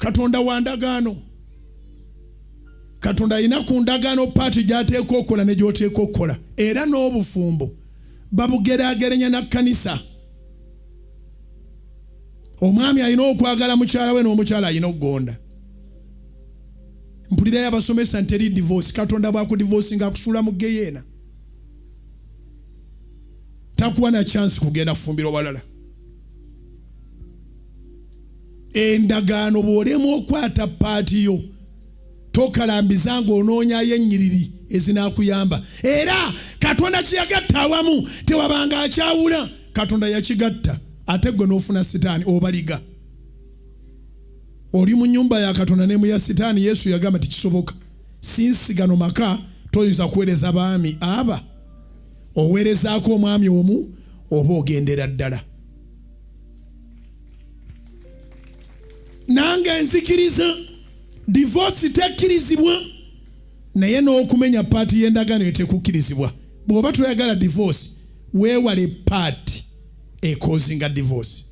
Katonda wa ndagaano. Katonda alina ku ndagaano paati gy'ateeka okukola ne gy'oteeka okukola. Era n'obufumbo babugeraageranya na kkanisa. Omwami alina okwagala mukyala we n'omukyala alina okugonda. Mpulirayo abasomesa nti teri divorce. Katonda bw'akudivosinga akusuula mu geyeena. Takuwa na chance kugenda kufumbirwa walala. Endagaano bw'olemwa okwata paati yo tokalambiza ng'onoonyayo ennyiriri ezinaakuyamba. Era Katonda kye yagatta awamu tewabanga akyawula. Katonda yakigatta ate ggwe n'ofuna sitaani obaliga. Oli mu nnyumba ya Katonda ne mu ya sitaani. Yesu yagamba tikisoboka. Sinsi gano maka toyinza kuweereza baami aba oweerezaako omwami omu oba ogendera ddala. Nange nzikiriza divorce tekkirizibwa naye n'okumenya paati y'endagaano eyo tekukkirizibwa. Bw'oba toyagala divorce weewale paati ekozinga divorce.